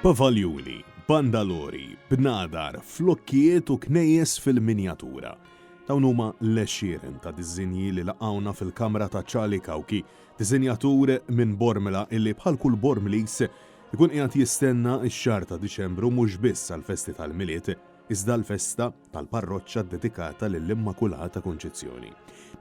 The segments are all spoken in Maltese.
Pavaljuni, bandalori, bnadar, flokkijiet u knejjes fil-minjatura. Dawn huma l-għexieren ta' diżinji li laqgħuna fil-kamra ta' Charlie Cauchi, diżinjatur minn Bormla illi bħal kull Bormliż ikun qiegħed jistenna x-xahar ta' Diċembru mhux biss għall-festi tal-Milied, iżda l-festa tal-parroċċa ddedikata lill-Immakulata Kunċizzjoni.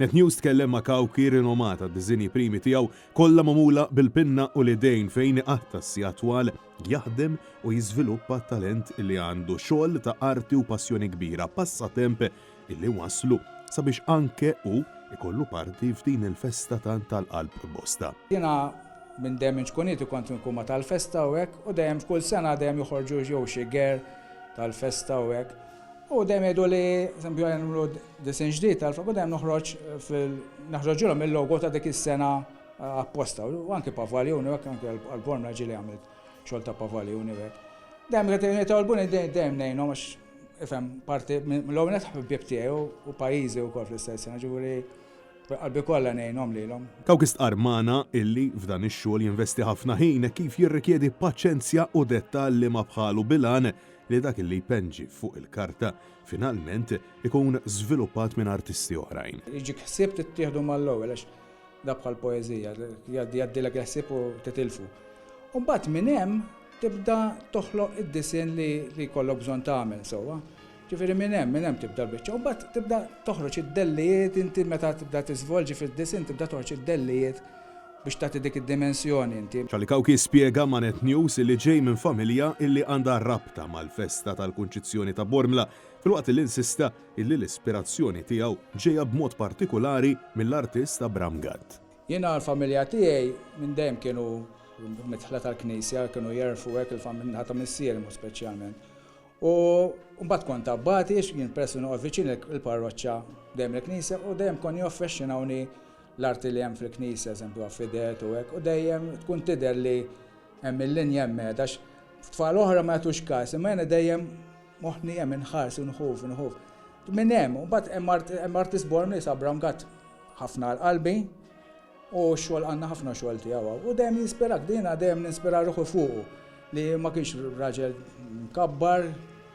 Net News tkellem ma' Cauchi rinomat għad-diżinji primi tiegħu kollha magħmula bil-pinna u l-idejn fejn iqatta' s-sigħat twal jaħdem u jiżviluppa t-talent li għandu, xogħol ta' arti u passjoni kbira, passatemp illi wasslu sabiex anke hu jkollu parti f'din il-festa tant għall-qalb bosta. Jiena minn dejjem minn ċkuniti kont inkun ma' tal-festa u hekk u dejjem f'kull sena dejjem joħorġu jew xi ger tal-festa u hekk. U dejjem jgħidu li, eżempju, għajja nagħmlu disinn ġdid tal-flok u dejjem noħroġ fil naħroġilhom il-logo ta' dik is-sena apposta. U anki pavaljuni u hekk anki għall-Bormla ġieli għamilt xogħol ta' pavaljuni u hekk. Dejjem qed jitolbuni dejjem ngħinhom għax ifhem parti mill-ewwel nett ħbieb tiegħi u pajjiżi wkoll fl-istess sena, ġifieri B'qalbi kollha ngħinhom lilhom. Cauchi stqarr magħna illi f'dan ix-xogħol jinvesti ħafna ħin hekk kif jirrikjedi paċenzja u dettall liema bħalu bil-għan li dak illi jpenġi fuq il-karta finalment ikun żviluppat minn artisti oħrajn. Jiġik ħsieb trid tieħdu mal-ewwel għax da bħal poeżija, jgħaddilek il-ħsieb u titilfu. U mbagħad minn hemm tibda toħloq id-disinn li jkollok bżonn tagħmel sewwa. Ġifieri minn hemm, minn hemm tibda l-biċċa. U mbagħad tibda toħroġ id-dellijiet inti meta tibda tiżvolġi fid-disinn tibda toħroġ id-dellijiet biex tagħti dik id-dimensjoni inti. Charlie Cauchi spjega ma' Net News illi ġej minn familja illi għandha rabta mal-festa tal-Kunċizzjoni ta' Bormla filwaqt illi insista illi l-ispirazzjoni tiegħu ġejja b'mod partikulari mill-artist Abram Gatt. Jiena l-familja tiegħi minn dejjem kienu midħla tal-Knisja, kienu jgħerfu hekk il-familja ta' missieri mod speċjalment. U mbagħad kont abbati għax jien peress li noqgħod viċin il-parroċċa dejjem il-knisja u dejjem kon joffexxinawni l-arti li hemm fil-knisja, eżempju affidet u hekk, u dejjem tkun tidher li hemm il-linja hemm qiegħda għax tfal oħra ma jagħtux każ, imma jiena dejjem moħħni hemm inħares u nħuf nħuf. Minn hemm, u mbagħad hemm artist Bormli Sabram Gatt ħafna għal qalbi, U x-xogħol għandna ħafna xogħol tiegħu hawn. U dejjem jinspirak, jiena dejjem ninspira ruħi fuqu li ma kienx raġel mkabbar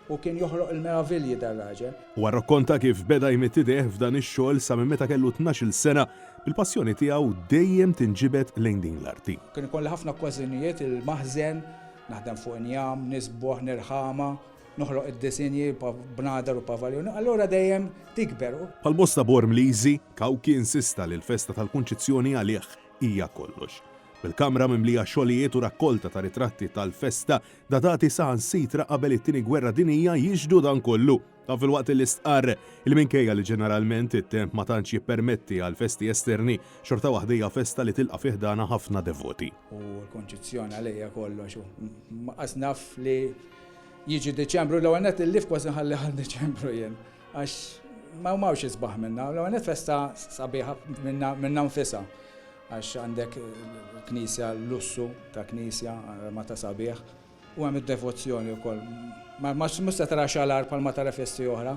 u kien joħloq il-meravilji dar-raġel. Huwa rrakkonta kif beda jmidd idejh f'dan ix-xogħol sa minn meta kellu 12-il sena, bil-passjoni tiegħu dejjem tinġibed lejn din l-arti. Kien ikolli ħafna okkażjonijiet il-maħżen, naħdem fuq injam, nisboħ, nirħama. Noħloq id-disinji b'nadar u pavaljuni, allura dejjem tikber. Bħal bosta Bormliżi, Cauchi insista li l-festa tal-Kunċizzjoni għalih hija kollox. Bil-kamra mimlija xogħlijiet u rakkolta ta' ritratti tal-festa datati saħansitra qabel it-Tieni Gwerra Dinjija jixhdu dan kollu. Dan filwaqt li stqarr li minkejja li ġeneralment it-temp ma tantx jippermetti għal festi esterni, xorta waħda hija festa li tilqa' fi ħdanha ħafna devoti. U l-Kunċizzjoni għalija kollox u qas naf li Jiġi Diċembru, l-ewwel nett il-lif kważi nħalli għal Diċembru jien. Għax ma mawx isbaħ minna. L-ewwel nett festa sabiħa minna nfisha. Għax għandek knisja lussu ta' knisja ma ta' sabiħ. U hemm id-devozzjoni wkoll. Ma mhux se tara xalar bħal ma tara festi oħra.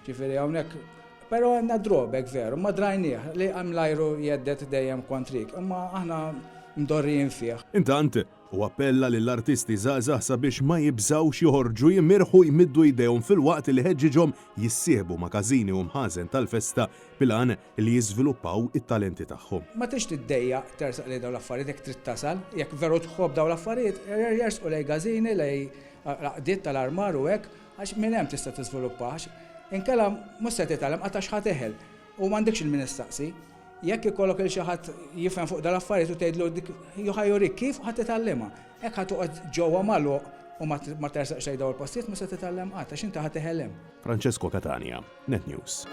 Ġifieri hawnhekk Però għandna drawback veru, ma drajnieh li hemm l-ajru jgħedded dejjem kontrik, imma aħna mdorrijin fih. Intant, Hu appella lill-artisti żgħażagħ sabiex ma jibżgħux joħorġu jimirħu jmiddu jdejhom filwaqt li ħeġġiġhom jissieħbu ma' każini u mħażen tal-festa bil-għan li jiżviluppaw it-talenti tagħhom. Ma tridx tiddejjaq tersaq lejn dawn l-affarijiet jekk trid tasal, jekk veru tħobb dawn l-affarijiet, jersqu lejn każini, lejn għaqdiet tal-armar u hekk, għax minn hemm tista' tiżviluppa, għax inkella mhux se titgħallem qatt għax ħa teħel u m'għandekx 'il min issaqsi. Jekk ikollok 'il xi ħadd jifhem fuq dal-affarijiet u tgħidlu dik ħa jurik kif u ħa titgħallimha. Hekk ħa toqgħod ġewwa magħluq u ma tersaqx lejn dawn il-postijiet mhux se titgħallem qatt għax inti ħa teħel hemm. Francesco Catania, Net News.